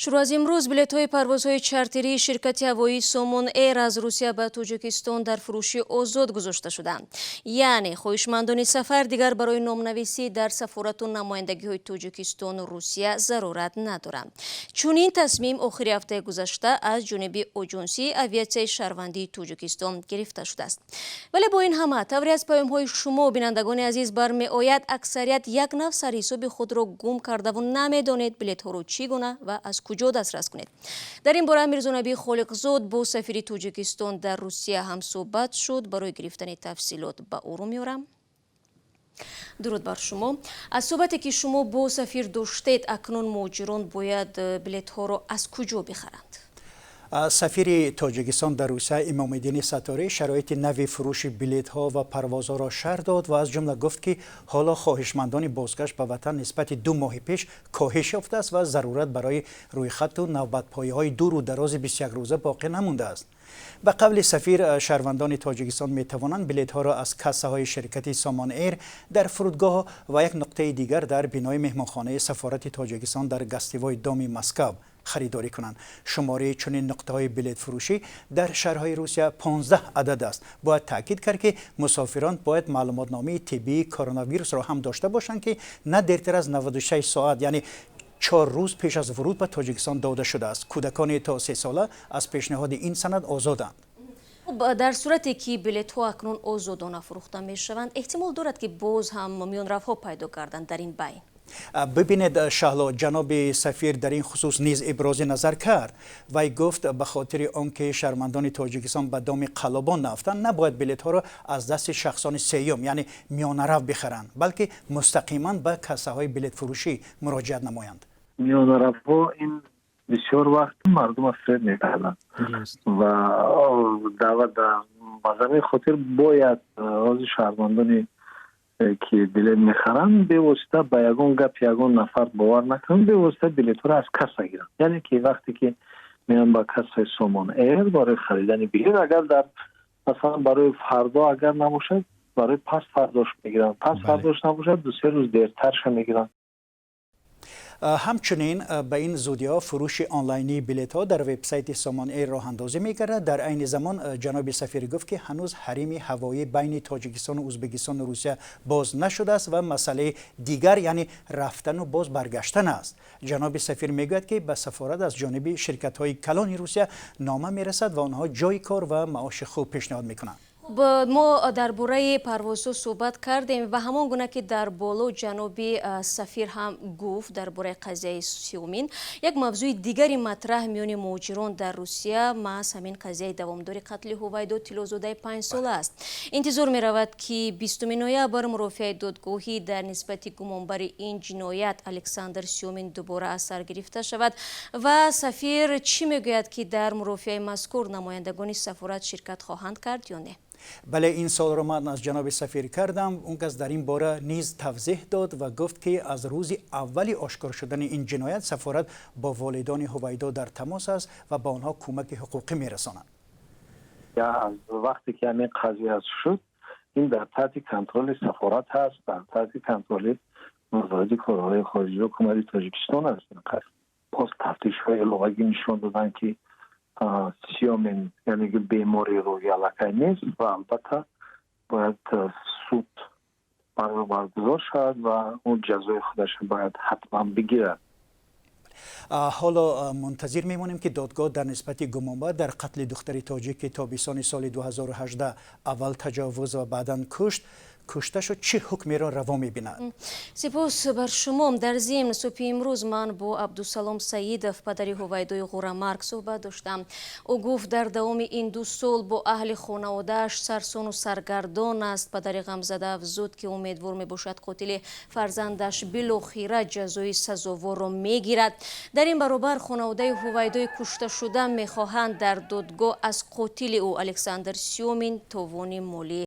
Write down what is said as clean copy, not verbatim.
Шурӯъ аз имрӯз билетҳои парвозҳои чартерии ширкати ҳавоии Сомон Эйр аз Русия ба Тоҷикистон дар фурӯши озод гузошта шуданд. Яъне хоҳишмандони сафар дигар барои номнависӣ дар сафорату намояндагиҳои Тоҷикистону Русия зарурат надоранд. Чунин тасмим охири ҳафтаи гузашта аз ҷониби Оҷонсии авиатсияи шаҳрвандии Тоҷикистон гирифта шудааст. Вале бо ин ҳама, тавре аз паёмҳои шумо, бинандагони азиз, бармеояд, аксарият як нав сарҳисоби худро гум кардаву намедонед, билетҳоро чӣ гуна ва аз куҷо дастрас кунед. Дар ин бора Мирзонабӣ Холиқзод бо сафири Тоҷикистон дар Русия ҳамсӯҳбат шуд. Барои гирифтани тафсилот ба ӯ рӯ меорам. Дуруд бар шумо. Аз суҳбате, ки шумо бо сафир доштед, акнун муҳоҷирон бояд билетҳоро аз куҷо бихаранд? Сафири Тоҷикистон дар Русия Имомиддини Сатторӣ шароити нави фурӯши билетҳо ва парвозҳоро шарҳ дод ва аз ҷумла гуфт, ки ҳоло хоҳишмандони бозгашт ба ватан нисбати 2 моҳи пеш коҳиш ёфтааст ва зарурат барои рӯйхату навбатпоиҳои дуру дарози 21 рӯза боқӣ намондааст. Ба қавли сафир, шаҳрвандони Тоҷикистон метавонанд билетҳоро аз кассаҳои ширкати Сомон Эйр дар фурудгоҳ ва як нуқтаи дигар дар бинои меҳмонхонаи сафорати Тоҷикистон дар Гостевой доми Москав харидорӣ кунанд. Шумораи чунин нуқтаҳои билетфурӯшӣ дар шаҳрҳои Русия 15 адад аст. Бояд таъкид кард, ки мусофирон бояд маълумотномаи тиббии коронавирусро ҳам дошта бошанд, ки на дертар аз 96 соат, яъне 4 рӯз пеш аз вуруд ба Тоҷикистон дода шудааст. Кӯдакони то 3 сола аз пешниҳоди ин санад озоданд. Дар сурате ки билетҳо акнун озодона фурӯхта мешаванд, эҳтимол дорад, ки боз ҳам миёнравҳо пайдо карданд дар ин байн? Бибинед, Шаҳло, ҷаноби сафир дар ин хусус низ ибрози назар кард. Вай гуфт, ба хотири он ки шаҳрвандони Тоҷикистон ба доми қаллобон наафтанд, набояд билетҳоро аз дасти шахсони сеюм, яъне миёнарав, бихаранд, балки мустақиман ба кассаҳои билетфурӯшӣ муроҷиат намоянд. Миёнаравҳо ин бисёр вақт мардума фиреб мекарданд ва даъват ба замин хотир бояд ҳозир шаҳрвандоне, ки билет мехаранд, бевосита ба ягон гапи ягон нафар бовар накунанд, бевосита билетҳоро аз касса гиранд. Яъне ки вақте ки меоянд ба кассаи Сомон Эйр барои харидани билет, агар дар масалан барои фардо агар набошад, барои пас фардош мегиранд, пас фардош набошад, 2-се рӯз дертарша мегиранд. Ҳамчунин ба ин зудиҳо фурӯши онлайнии билетҳо дар вебсайти Сомон Эйр роҳандозӣ мегардад. Дар айни замон ҷаноби сафир гуфт, ки ҳанӯз ҳарими ҳавоӣ байни Тоҷикистону Ӯзбекистону Русия боз нашудааст ва масъалаи дигар, яъне рафтану боз баргаштан аст. Ҷаноби сафир мегӯяд, ки ба сафорат аз ҷониби ширкатҳои калони Русия нома мерасад ва онҳо ҷойи кор ва маоши хуб пешниҳод мекунанд. Мо дар бораи парвозҳо суҳбат кардем ва ҳамон гуна ки дар боло ҷаноби сафир ҳам гуфт дар бораи қазияи Сиёмин, як мавзӯи дигари матраҳ миёни муҳоҷирон дар Русия маҳз ҳамин қазияи давомдори қатли Ҳувайдо Тиллозодаи 5-сола аст. Интизор меравад, ки 20 ноябр мурофиаи додгоҳӣ дар нисбати гумонбари ин ҷиноят Александр Сиёмин дубора аз сар гирифта шавад. Ва сафир чӣ мегӯяд, ки дар мурофиаи мазкур намояндагони сафорат ширкат хоҳанд кард ё не? Бале, ин суолро ман аз ҷаноби сафир кардам. Он кас дар ин бора низ тавзеҳ дод ва гуфт, ки аз рӯзи аввали ошкор шудани ин ҷиноят сафорат бо волидони Ҳувайдо дар тамос аст ва ба онҳо кӯмаки ҳуқуқӣ мерасонад. Аз вақте ки ҳамин қазия шуд, ин дар таҳти контроли сафорат ҳаст, дар таҳти контроли Вазорати корҳои хориҷии ҳукумати Тоҷикистон аст. Боз тафтишҳои иловагӣ нишон доданд, ки Сиёмин, яъне ки бемори рӯҳӣ аллакай нест ва албатта бояд суд баргузор шавад ва ӯ ҷазои худаша бояд ҳатман бигирад. Ҳоло мунтазир мемонем, ки додгоҳ дар нисбати гумонбар дар қатли духтари тоҷик, ки тобистони соли 2018 аввал таҷовуз ва баъдан кушта шуд, чӣ ҳукмеро раво мебинад. Сипос бар шумо. Дар зимн, субҳи имрӯз ман бо Абдусалом Саидов, падари Ҳувайдои Ғурамарг, суҳбат доштам. Ӯ гуфт, дар давоми ин 2 сол бо аҳли хонаводааш сарсону саргардон аст. Падари ғамзада афзуд, ки умедвор мебошад, қотили фарзандаш билохира ҷазои сазоворро мегирад. Дар ин баробар хонаводаи Ҳувайдои кушташуда мехоҳанд, дар додгоҳ аз қотили ӯ Александр Сёмин товони молӣ.